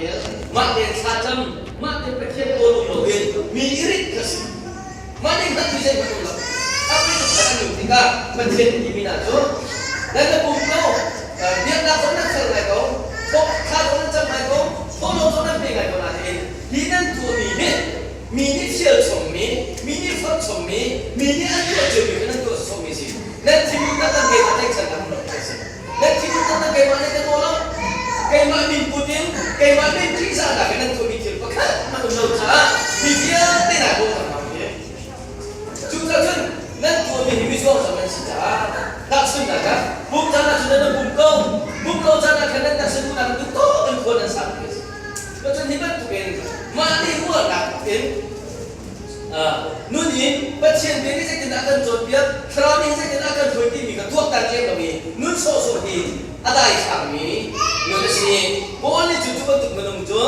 rel, mah tein thlacam, mah tein Pathian kawl um loin mi i rinh kha si. Mah nih hngalh mi zeihmanh um lo. A pei an um tikah Pathian nih timi hna cu nan na pum ko, biaknak zong nan ser ngai ko, thla zong nan cam ngai ko, thawhlawm zong nan pe ngai ko nain hi nan tuahmi hi mi nih fial chommi, mi nih forh chommi, mi nih an tuah ciomi kha nan tuah sawsawhmi a si. Nan thinlung taktak keimah tlaihchannak um lo a si. Nan thinlung taktak keimah nih ka tuah lo. Keimah min put in, keimah min ṭihzahnak in nan tuahmi thil pakhat hmanh um lo caah mi vialte nai bawmhnak hna hi. Cucaah cun nan tuahmi hi mizuangzam nan si caah tahchunhnak ah pum caan ah cun nan pum ko, pum lo caan ah khan nan taksa duhnak in duh in khua nan sang ti a si. Cun hi bantukin mah nih ruahnak in nun i Pathian bia nih zeitindah a kan cawnpiak, Thlarau nih zeitindah a kan hruai timi kha tuaktan lem lomi nun sawhsawh hi a daithlangmi nun a si. Paul nih cu cu bantuk minung cu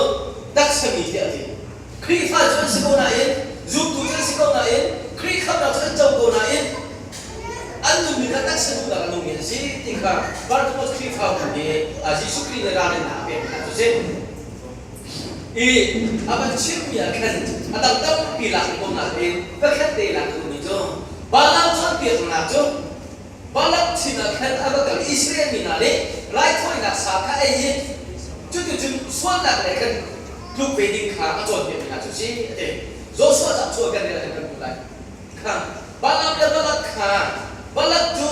taksami tiah a ti. Khrihfa cu an si ko nain, zumtu cu an si ko nain, Khrih khamhnak cu an co ko nain, an nunmi kha taksa duhnak a nungmi an si ti kha Bartimaeus Khrihfabu nih Jesuh Khrih nih ralrinnak a pek hna cu si. I a van chimmi ah khan a dang tampi lak in bawmhnak in pakhat te lak duhmi cu Balaam cawnpiaknak cu Balak sin ah khan a va kal i Israel mi hna nih raithawinak sa kha ei i cuticun sualnak le khan tluk ve ding kha a cawnpiakmi hna cu si a ti. Joshua cauk chung ah kan rel ah khan kan hmuh lai. Kha Balaam le Balak kha Balak cu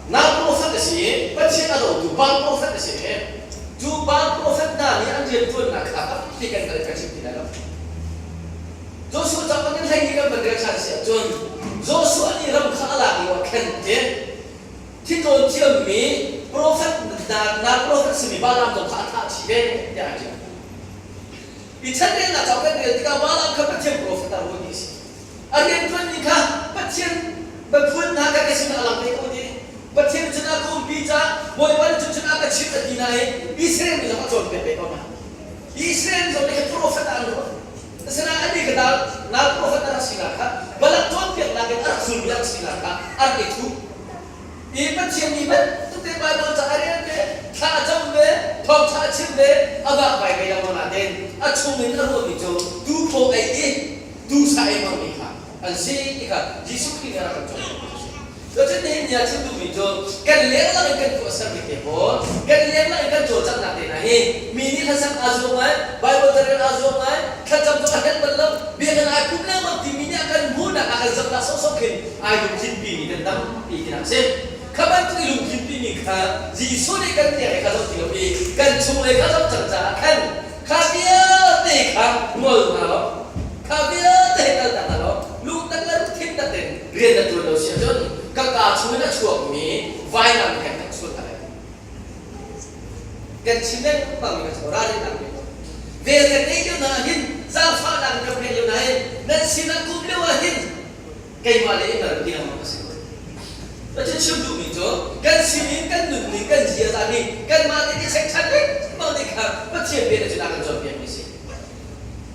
nau profet a si i Pathian a dotu Baal profet a si i cu Baal profet hna nih an rianṭuannak kha tampi kan hngalh ka chim ti lai lo. Joshua cauk kan hlei ni kan van rel ṭhan si ahcun Joshua nih ram kha a lak lio ah khan ti thitlawn thiammi profet hna na profet simi Balaam zong kha a thah chih ve tiah a ṭial. I chanrelnak cauk kan rel tikah Balaam kha Pathian profet ah ruahmi a si. A rianṭuanmi kha Pathian miphun hna kha ka sinah a lang ve ko ti. Pathian cun a ka umpi caah Bawipa nih cun cun a ka chimh a ti nain Israel mi zong a cawnpiak ve ko hna. Israel mi zong nih khan profet ah an ruah. Asinain annih kha nal profet a rak sinak kha Balak cawnpiaknak in a rak zulmi a rak sinak kha a rak i thup. I Pathian nih bantuk te Baibal ca a rel ve, thla a cam ve, thawngṭha a chim ve, a vakvai ve lengmang nain a chungin a ruahmi cu tuuphaw ei i tuusa ei hmangmi kha an si ti kha Jesuh Khrih nih a rak kan cawnpiak a si. Cucun nihin ni ah chim duhmi cu kan lenglang in kan tuahsermi te pawl, kan lenglang in kan cawlcanghnak te hna hi mi nih hlasak aa zuam ngai, Baibal carel aa zuam ngai, thlacam zong a helh bal lo, biakinn ai pum lengmang timi nih a kan hmuhnak, a kan zohnak sawhsawh khin ai lungtlinpi mi kan tampi tinak a si. Kha bantuk i lungtlinpi mi kha Jesuh nih kan tiang i kha zoh ti lo i kan chunglei kha zoh cang caah khan kha vialte kha ngol hna law kha vialte he kaltak hna law lungtak le lungthin tak tein rian na ṭuan lo si ahcun ka kaa chung in a chuakmi vainam nih kan kan sual hna lai. Kan chim lengmang mi kan ralrinnak pe ko. Vel kan neih lio hna ah hin zaangfahnak in kan pek lio hna hin nan sinah kum lio ah hin keimah le in ti lengmang ka si. Pathian chim duhmi cu kan sinin kan nunning kan ziaza nih kanmah nih i check ṭhan lengmang nih kha Pathian bia cun a kan cawnpiakmi a si.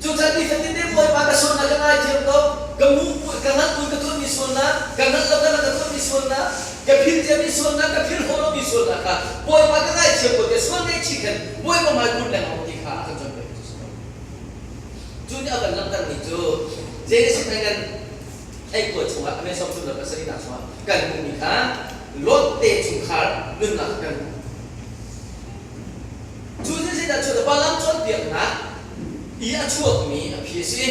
Cucaah nifatin te Bawipa ka sualnak ka ngaithiam ko, ka mu ka hngalh bu ka tuahmi sualnak, ka hngalh lo ka tuahmi sualnak, ka phil ciami sualnak, ka phil khawh lomi sualnak kha Bawipa ka ngaithiam ko tiah sual ngaihchih khan Bawipa hmai kun lengmang ti kha a kan cawnpiak. Cu nih a kan langhtermi cu Genesis kan hleikua chungah a mesom 37nak chungah kan hmuhmi kha Lot te chungkhar nunnak kan hmuh. Cu zeidah cu Balaam cawnpiaknak i a chuakmi a phi a si.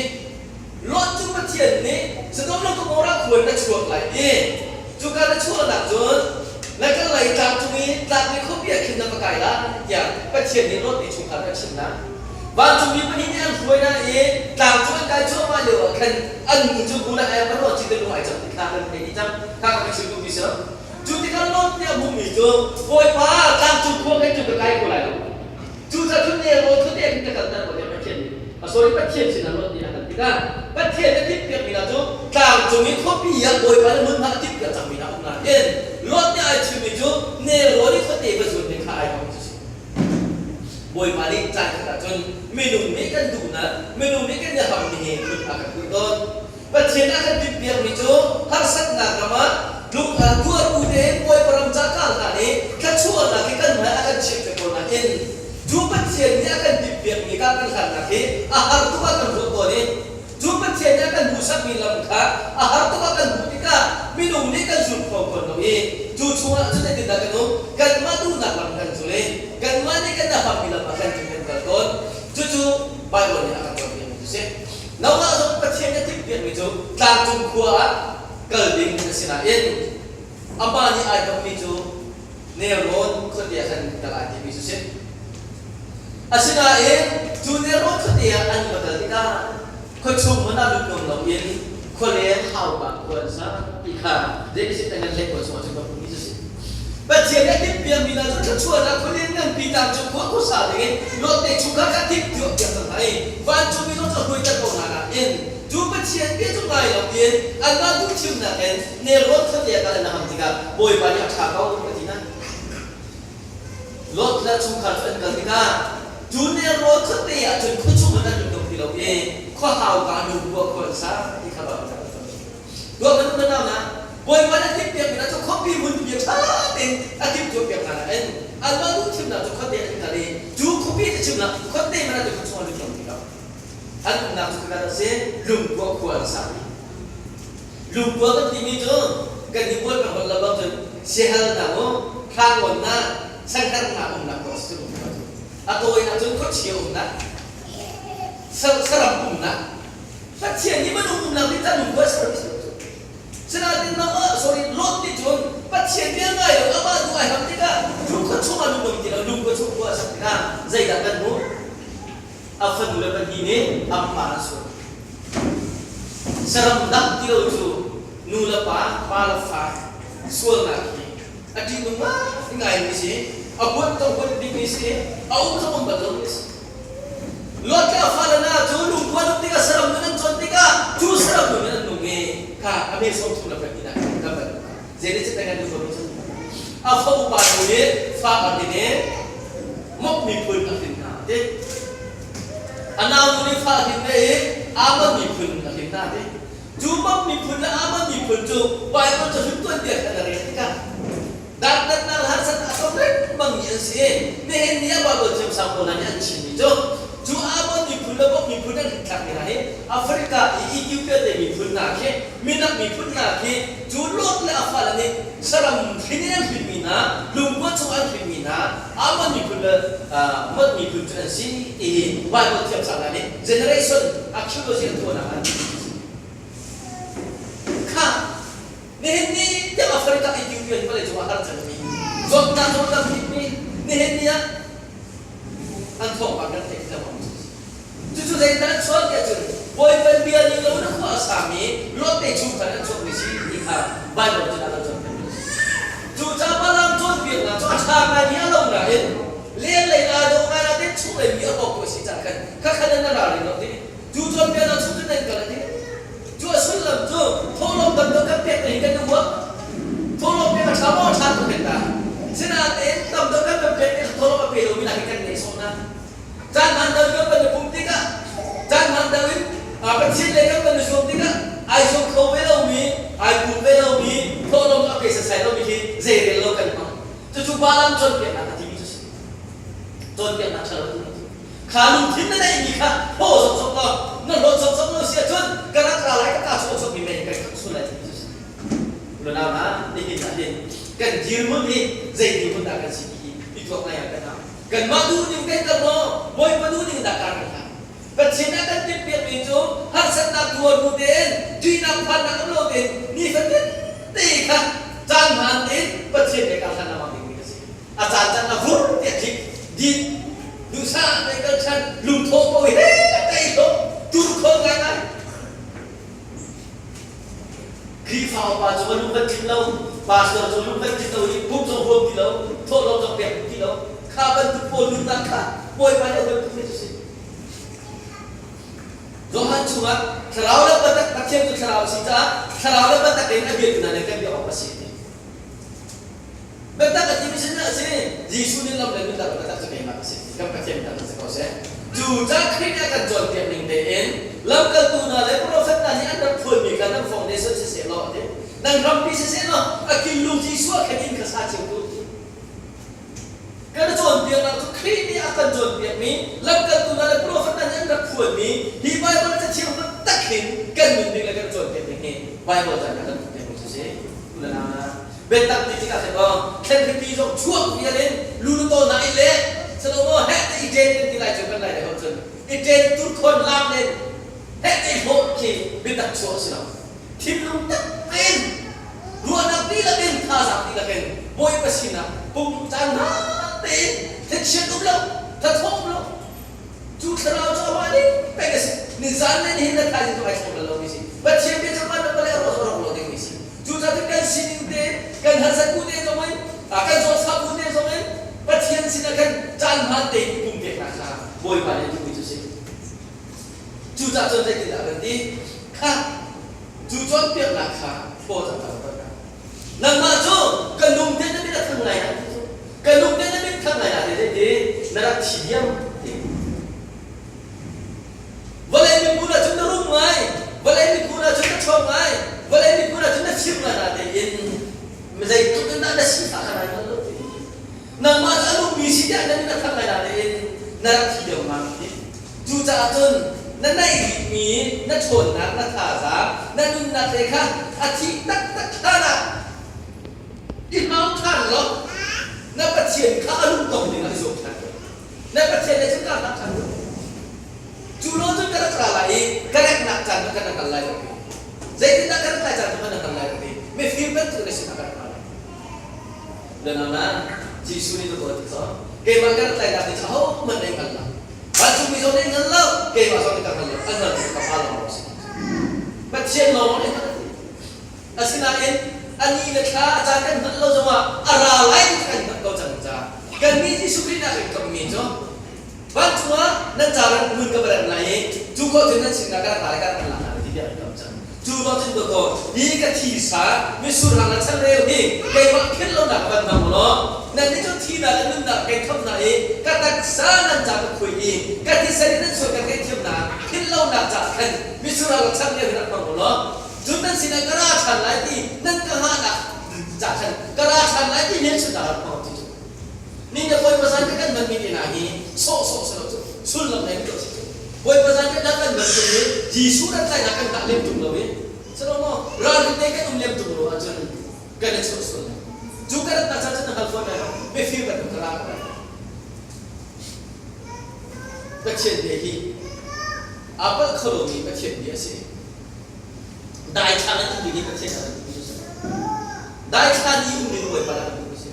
Lot cu Pathian nih Sodom le Gomorrah khua in a chuak lai i cuka na chuahnak cun na kal lai tlang cung i tlakmi khuapi ah khin na va kai lai tiah Pathian nih Lot nih chungkhar a chimhnak. Vancungmi pahnih nih an hruai hna i tlang cung an kai cuahmah lio ah khan an nu cu buh le ai a ruah ci te lung ai cang ti kha kan thei dih cang. Kha ka chim duhmi si. Cu tikah Lot nih a hmuhmi cu Bawipa tlangcung khua kei cu ka kai ko lai lo. Cucaah cun nelrawn cu te khin ka kalter ko tiah Pathian nih a sorry Pathian sinah Lot nih a hal tikah Pathian a timhpiakmi hna cu tlangcung i khuapi ah Bawipa nih hmunhma a timhpiak cangmi hna um nain Lot nih ai chimmi cu nelrawn i khuate va zun ding kha ai hmang cu si. Bawipa nih caan khat ahcun minung nih kan duhnak, minung nih kan i hammi hi kut a kan kulh tawn. Pathian a kan timhpiakmi cu harsatnak ram ah lung aa tuar bu tein Bawipa ram ca kal hlan i thluachuahnak hi kan hmai a kan chiah ko nain cu Pathian. Pathian nih a kan timhpiakmi kha kan hlannak hi a har tuk ah kan ruah tawn i cu Pathian nih a kan hmuhsakmi lam kha a har tuk ah kan hmuh tikah minung nih kan zul kho tawn lo i cu chungah cun zeitindah kan um? Kanmah duhnak lam kan zul i kanmah nih kan hammi lam ah khan cun kan kal tawn. Cucu Baibal nih a kan cawnpiakmi cu si. Noah zong Pathian nih a timhpiakmi cu tlangcung khua ah kal ding a si nain amah nih ai dommi cu nelrawn khuate ah khan kal ai timi cu si. Asinain cu nelrawn khuate ah an va kal tikah khuachung hmanh ah lut ngam loin khualeng hauka khua an sa ti kha zeitisik an hlei khua chungah cun ka hmuhmi cu si. Pathian nih a timhpiakmi hna cu thluachuahnak khualeng nganpi tlangcung khua khuasa dingin Lot te chungkhar kha timhtuah piak cang hna i vancungmi zong cu a hruaiter ko hna nain cu Pathian bia cu ngai loin anmah duhthimnak in nelrawn khuate ah kal an ham tikah Bawipa nih a ṭha ko a ti hna. Lot le a chungkhar cu an kal tikah cu nelrawn khuate ah cun khuachung in an lut dom ti lo i khua hauka lungkua khua an sa ti kha Baibal ah kan Tuah bantuk na nau na Bawipa nih a timhpiakmi hna cu khuapi hmunpi ṭha tein a timhtuahpiak hna nain anmah duhthimnak cu khuate an kal i cu khuapi te chimnak khuate hmanh ah cu chungah lut ngam ti lo. An umnak cu khakhat a si, lungkua khua an sa. Lungkua kan timi cu kan i bual kan holh lo bang cun siahelnak mu, hlangonnak, sanghernak umnak ko a si cu lungkua cu. A tawinak cun khuachia umnak, saram umnak, Pathian nih minung umnak nih kan lungkua ser mi si lo cu. Sinain nangmah sorry Lot nih cun Pathian bia ngai lo amah duh ai ham tikah lungkua chung ah lung ti lo lungkua chung khua a sak tikah zeidah kan hmuh? A fanu le pahnih nih an pa an sual. Saram dang ti lo cu nu le pa, pa le fa sualnak hi a ṭihnung ngai mi si, a huat zong huat bik mi si, a um zong um bal lo mi si. Lot le a fale hna cu lungkua tuk tikah saram nun an cawn tikah cu saram nun in an nung i kha a me sawm thum le pek tinak kan van zei nih kan duh cu a fa upa nu nih fa a hrin i mok miphun a hrin hna ti a nau nu nih fa a hrin ve i Amon miphun a hrin hna ti cu mok miphun le Amon miphun cu Bible cu hrim tuan bia khan a rel tikah Dantatnak le harsatnak a tong lengmangmi an si i nihin ni ah Baibal thiamsang pawl hna nih an chimmi cu cu Amon miphun le Bok miphun an hlithlakmi hna hi Africa i Ethiopia te miphun hna khi minak miphun hna khi cu Lot le a fale nih saram hrin in an hrinmi hna lungkua chung an hrinmi hna Amon miphun le Mot miphun cu an si ti hi Baibal thiamsang hna nih generation archaeology an tuahnak ah an kha Nihin ni tiang Africa Ethiopia hi vawlei cungah har cangmi zawtnak zong tam bikmi nihin ni ah an thawngpang kan theih lengmang cucu zeidah an chuah tiah cun Bawipa bia ning lo in khua a sami Lot te chungkhar an chuakmi si ti kha Bible cun a kan cawnpiak cu caah Balaam cawnpiaknak cu a ṭha ngaimi a lo nain lenglei aa dawh ngai nain chunglei mi a bawk a si cah khan khakhan in a ralring lo ti cu cawnpiaknak chung cun nan kal a ti Cu a sullam cu thawhlawm tam deuh kan pek hi kan i uah. Thawhlawm pek a ṭha maw? A ṭha tuk hen ta. Sinain tam deuh kan kan pek i thawhlawm a pe lomi hna hi kan nehsawh hna. Caan hmaan deuh in kan van i pumh tikah, caan hmaan deuh in Pathian lei kan van i zuam tikah ai zuam kho ve lomi, ai pum ve lomi, thawhlawm a pe sasai lomi hi zeirel lo kan hmang. Cucu Balaam cawnpiaknak a timi cu a si. Cawnpiaknak ṭha lo timi cu. Kha lungthin na neihmi kha hlaw sawksawk law na hlawt sawksawk lo si ahcun ka rak ra lai ka ka sawksawkmi mei kan khangh sual lai timi cu a si. Unau hna, nihin ah hin kan dirhmun hi zei dirhmun dah kan si ti hi i tuak ngai ah kan hau. Kanmah duhning kan kal maw? Bawipa duhning dah kar kan hlang? Pathian ah kan timhpiakmi cu harsatnak tuar bu tein, ṭihnak phannak um lo tein nifatin te kha caan hmaan tein Pathian he kar hlan lengmang dingmi ka si. A caan caan a vur tiah tlik din duhsah mei kal ṭhan lungthawh ko he tei lo tur kho ngaingai Khrihfa upa cu ka lung kan tling lo pastor cu lung kan tling lo i pum zong huam ti lo thawhlawm zong pek ti lo kha bantuk pawl nunnak kha Bawipa nih a huam tuk mi cu si Johan chungah thlarau le biatak Pathian cu thlarau a si caah thlarau le biatak in a biatu hna nih kan biak awk a si ti Biatak a timi sin a si. Jesuh nih lam le nunnak le biatak cu keimah ka si. Kan Pathian biatak si ko seh. Cu ca Khrih nih a kan cawnpiak ning tein lamkaltu hna le profet hna nih an rak phuanmi kha nan foundation siseh law a ti. Nan rampi siseh law a killung Jesuh ah khan inn kha sa cio tu. Kan cawn. cawnpiaknak cu Khrih nih a kan cawnpiakmi, lamkaltu hna le profet hna nih an rak phuanmi hi Baibal cathiang taktak hin kan nunning le kan cawnpiak ning hi Baibal ca nih a kan tuahpiakmi cu a si. U le nau hna, biatak ti tikah khin aw thlenhripi zong chuak vial in lulutaw na i leh salomaw heh te i ṭen kan ti lai cu kan lai le hon cun i ṭen turkhawn lam len heh te i hlawh khi biatak chuah a si lo. Thinlung tak tein ruahnak dihlak in thazaang dihlak in Bawipa sinah pum caan hna tein thlachiat um lo, thathawh um lo. Cu thlarau cu amah nih pek a si. Nizan le nihin le thaizing cu ai thleng bal lomi si. Pathian bia cu van le vawlei a rawh rawk lo dingmi si. Cucaah cun kan sining te, kan harsat bu te zong in, kan zawtfah bu te zong in Pathian sinah khan caan hmaan tein i pumpeknak kha Bawipa nih a duhmi cu a si. Cucaah cun zeitindah kan ti? Kha cu cawnpiaknak kha hlaw cang ka rak Nangmah cu ka lung te na mit a thang ngai na ti cu. Ka lung te na mit thang ngai na ti ti na rak thi diam ti. Vawlei miphun ah cun na rum ngai, vawlei miphun ah cun na ṭhawng ngai, vawlei miphun ah cun na fim ngai na tein zeitluk in dah na sifah kha nai hngal lo ti. Nangmah cu a lummi si tiah na min a thang ngai na tein na rak thi deuh ma ti. Cucaah cun na naih rihmi na ṭhawnnak, na thazaang, na nunnak te kha a thih taktak hlanah i hmang ṭhan law na Pathian kha a lungtong dingah i zuam ṭhan. Na Pathian he cun kaa hlang ṭhan lo. Cu lo cun ka rak ra lai i ka renghnak caan cu kan rak lai lo ti. Zeitindah ka rak lai caan cu kan rak lai lo ti. Mifim bantuk na sinah ka rak ra lai. Nanana, Jesuh nih na tuah ti caw. Keimah ka rak lainak ni cu ahohmanh nan hngal lo. Vancungmi zong nih hngal lo, keimah zong nih ka hngal lo. An hngal cu ka Pa lawng a si. Pathian lawng nih hngal ti. Asinain a ni le thla a caan kan hngalh lo zongah a ra lai ti kan hngalh ko cang caah kannih Jesuh Khrih nak in kammi cu vancung ah nan ca ran hmun ka va rem lai i cu khawh cun nan sinah ka rak ra lai ka rak lak hna lai ti bia kan kam cang. Cu ruang cun dawkaw hi ka thisa mitsur hang le changreu hi keimah philh lonak van hmang u law nannih cu thihnak le nunnak kei khamh hna i ka taksa nan ca ka khui i ka thisen in nan sual ka ngaihthiam hna philh lonak caah khan mitsur hang le changreu hi rak hmang u law cun nan sinah ka ra ṭhan lai ti nan ka hngahnak cah khan ka ra ṭhan lai ti hmelchunhnak rak hmang ti cu ni na Bawipa zan kan hmanmi te hna hi sawhsawh si lo cu sullam nei mi si cu Bawipa zan kan kan hman tung i Jesuh rat lainak kan hngah lem tung lo i silo maw ralrin te kan um lem tung lo ahcun kan i chuah sual lai cu ka ratnak caan cun na hngal fawn lai lo mifir bantuk ka ra ko lai Pathian bia hi aa palh kho lomi Pathian bia a si. Daithlang an timi hi Pathian ah an timi cu si. Daithlan i um ding Bawipa ah an timi si.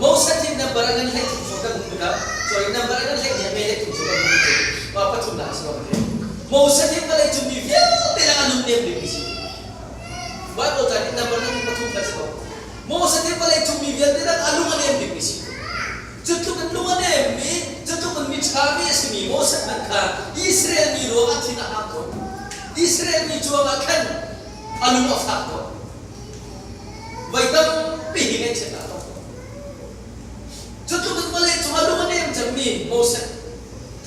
Moses hi number an hlei thum chung kan hmu na sorry number an hlei ni me hlei thum chung kan hmu cu pa pathum na si lo Moses hi vawlei cung mi vialte lang a lung nem bik mi si. Bible ca nih number an pathum kha si ko. Moses hi vawlei cung mi vialte lang a lung a nem bik mi si. Cu tluk in lung a nemmi, cu tluk in miṭhami a simi Moses hmanh kha Israel mi ruangah thin a hang ko. Israel mi cuangah khan a lung a fak ko. Voi tampi hi ngaihchiatnak a tong ko. Cu tluk in vawlei cungah lung a nem cemmi Moses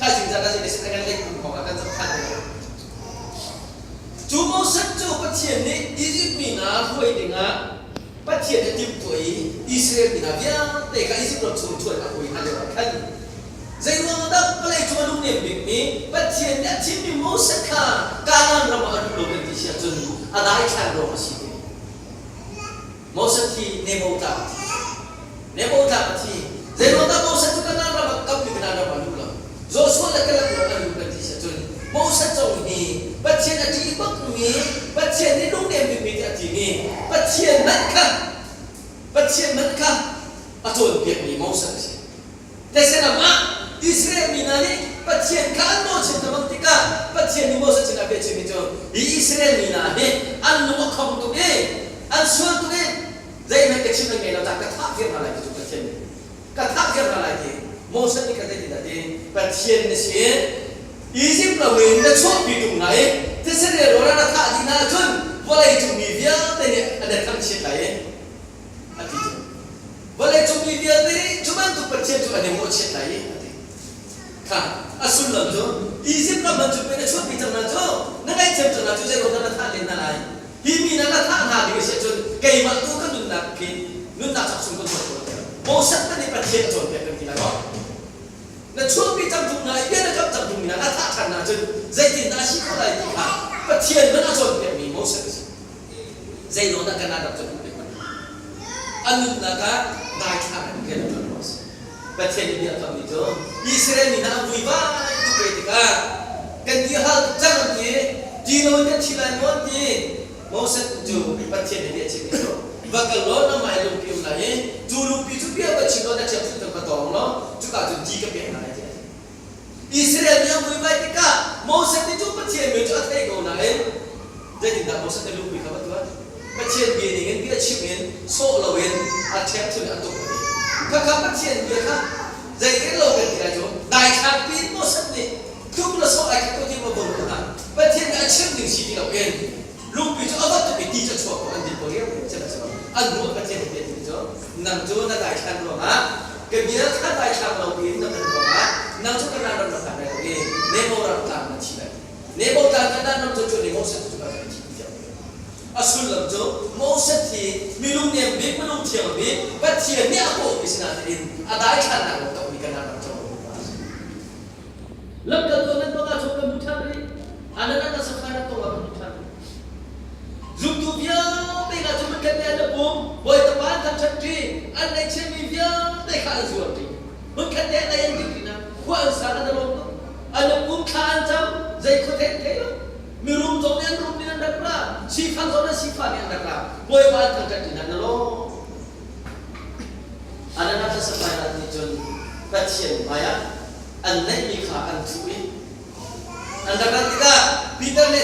thaizing zan ah zeitin a kan lei kum kong ah kan zoh ṭhan lai. Cu Moses cu Pathian nih Izipt mi hna hruai dingah Pathian a timhtuah i Israel mi hna vialte kha Izipt ram chung ṭhuan a hawi hna lioah khan zeiruang dah vawlei cung a lungnem bikmi Pathian nih a thimmi Moses kha Kanaan ram ah a luh lo kan ti si ahcun a daithlan ruang a si ti. Moses hi Nebo tlang a thi. Nebo tlang a thi. Zeiruang dah Moses cu Kanaan ram ah kammi Kanaan ram ah a luh lo? Joshua le Caleb lawng an luh kan ti si ahcun Moses zong hi Pathian a ṭih bakmi, Pathian nih lungnem bikmi tiah a timi Pathian hmanh kha Pathian hmanh kha a cawnpiakmi Moses a si. These ram ah Israel mi hna nih Pathian kha an mawhchiat lengmang tikah Pathian nih Moses sinah bia chimmi cu hi Israel mi hna hi an lung a khong tuk i an sual tuk i zeihmanh ka chim an ngei lo caah ka thah viar hna lai ti cu Pathian nih ka thah viar hna lai ti Moses nih khan zeitindah ti Pathian na si Izipt ram in na chuahpi tung hna i thisen le rawl ah na thah dih hna ahcun vawlei cung mi vialte nih an i thangchiat lai i a ti cu vawlei cung mi vialte nih cu bantuk Pathian cu an i mawhchiat lai i a ti kha a sullam cu Izipt ram man cu pei na chuahpi cang hna cu na ngaihthiam cang hna cu zei ruang dah na thah len hna lai Hi mi hna na thah hna ding a si ahcun keimah tu ka nunnak khi nunnak chak chung ka tuan ko tiah Moses nih Pathian a cawnpiak kan ti lai. lai maw? Na chuahpi cang tung na i bia na kam cang tung na na thah ṭhan ahcun zeitindah a si khawh lai ti kha Pathian hmanh a cawnpiakmi Moses a si. Zeilaw dah kan rak cawn pek A nunnak ah daithlang in rian a ṭuan awk a si. Pathian nih bia a kammi cu Israel mi hna an vuivai tuk ve tikah kan ti hal tuk cang an ti, ti lo in kan thi lai maw an ti. Moses cu Pathian nih bia a chimmi cu va kal law nangmah i lungpi um lai i cu lungpi cu bia va chim law na ṭhiam thil va tawng law cuka cun ti ka pek hna lai tiah a ti. Israel mi an vuivai tikah Moses nih cu Pathian mi cu a thei ko nain zeitindah Moses nih lungpi kha va tuah? Pathian bia ningin bia chim in sawh loin a ṭhiamṭhun a tuk a ti. Khakha Pathian bia kha zeitin lo kan ti lai cu daithlang piin Moses nih tuk le sawh ai khat ko ti ma vun hna. Pathian nih a chim ding si ti loin lungpi cu a va tuk i ti cu a chuak ko an din ko riam an hmuh Pathian nih bia ti cu nang cu na daithlan ruangah ka bia kha daithlang lo in na kan ruangah nang cu Kanaan ram na phan lai lo i Nebo ram tlang na thi lai. Nebo tlang Kanaan ram cu cu nih Moses cu ka thi tiah A sullam cu Moses hi minung nem bik, minung thiang bik, Pathian nih a kawhmi si nain a daithlannak lo tokmi Kanaan ram co a si. Lamkaltu nan bang ah cun kan hmu ṭhan rih. Ananias le Sapphira tong ah kan hmu ṭhan rih. Zumtu vialte hna cu hmunkhat te an i pum, Bawipa an thangṭhat ṭi, an ngaihchiatmi vialte kha an zuar ṭi. Hmunkhat te an ei an ding ṭi hna, khua an sa an i lawm tuk. An i pum, thla an cam, zei khua thei an thei lo. Mirum zong nih an rum ning an rak ra, sifak zong nih sifah nih an rak ra. Bawipa an thangṭhat ṭi hna, na lawm. Ananias le Sapphira nih cun Pathian hmaiah an neihmi kha an thuh i an rak rat tikah Peter nih.